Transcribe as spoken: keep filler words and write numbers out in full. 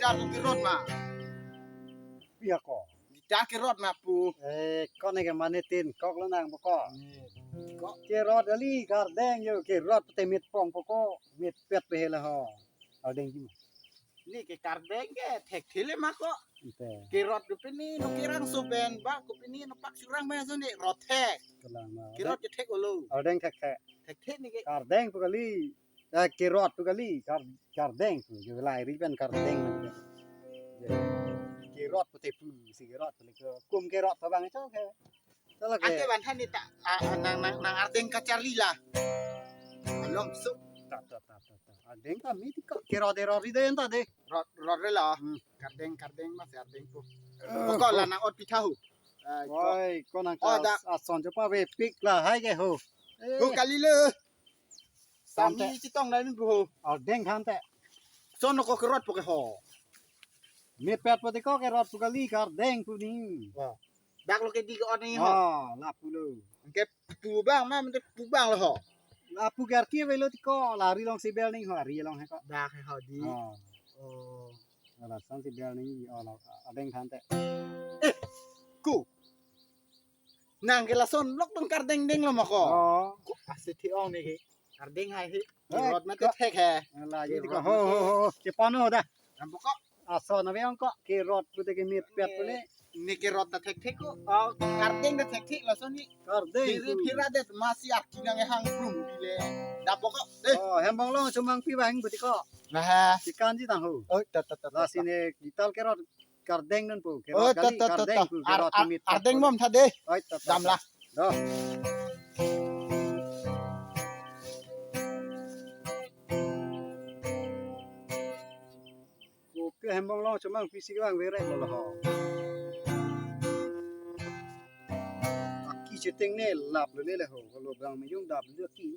Arlo kerot ma. Pia ko. Gitar kerot ma pu. Eh, ko ne ke mane tin kok lo nang ko. Ko. Kerot kali kardeng yo, kerot pute mit pong po ko, mit pet pe hela ho. Kardeng ji. Ne ke kardeng ke thekthe le ma ko. Ante. Kerot ko pini no kerang so ben ba ko pini no pak surang ba so ne rot thek. Kelang ma. Kerot ke thek olo. Kardeng thekthe. Thekthe ne ke. Kardeng pu kali. Eh, kerot pu kali, kar, kardeng pu, ke lai ri pen kardeng. Kerot pute pu, si kerot pu le ke, kum kerot pa bang cho ke. Salah ke. Ante ban than ni ta, a, a, nang, nang, nang ardeng kacharli la. Along su. Ta, ta, ta, ta, ta. Ardeng ta mi ti ko, kerot, kerot ri de anta de. Rot, rot re la. Hmm. Kardeng, kardeng mas ardeng pu. Eh, pokok la nang ot pitha hu. Ai, ko. Oi, ko nang oh, ta da. Ason cho pavepik la hai ke ho. Eh. Ho kali le. Tante. Sami chetong nai min pu ho. Ardeng than te. Son no ko kerot po ke ho. Mit pet po te ko kerot pu kali kardeng pu ni. Wah. Dak lo ke di ke on ni ho. Ah, lapu lo. Ke pu bang ma, mende pu bang lo ho. Lapu ke arki avelo ti ko, la ri long si bel ni ho, ri long he ko. Dak he ho di. Ah. Oh. Ala son si bel ni, oh, la, ardeng than te. Eh, ku. Nang ke lason lok tong kardeng deng lo ma ko. Oh. Ko ase thi ong ne ke. Kardeng hai he. Eh, kerot mate ko. Thek he. Ala ji kerot ko. Ho, mate ho, ho, ho. Chepano da. Nang pokok. Ason ave ong ko. Kerot pute ke mit pet pule. Ne kerot ta thekthe ko. Oh, kardeng ta thekthe lason ni. Kardeng. Phiri pu. Phira det masi arki nang hang prum bile. Da pokok. Eh. Oh, hem bong long chomang pi bang buti ko. Nah. Chikan ji tang ho. Oh, ta, ta, ta, ta, ta. Lasi ne gitar kerot kardeng non pu, oh, kerot ta, kali, ta, ta, kardeng ta. Pu, ar-, kerot ar-, mit. Ardeng bom tha de. Oi, ta, ta, dam ta. Lah. Doh. Oke, hem bong long chomang pisi bang vere lo ho. Aki cheteng ne lap lo ne le ho, lo bang me yung dap lo aki.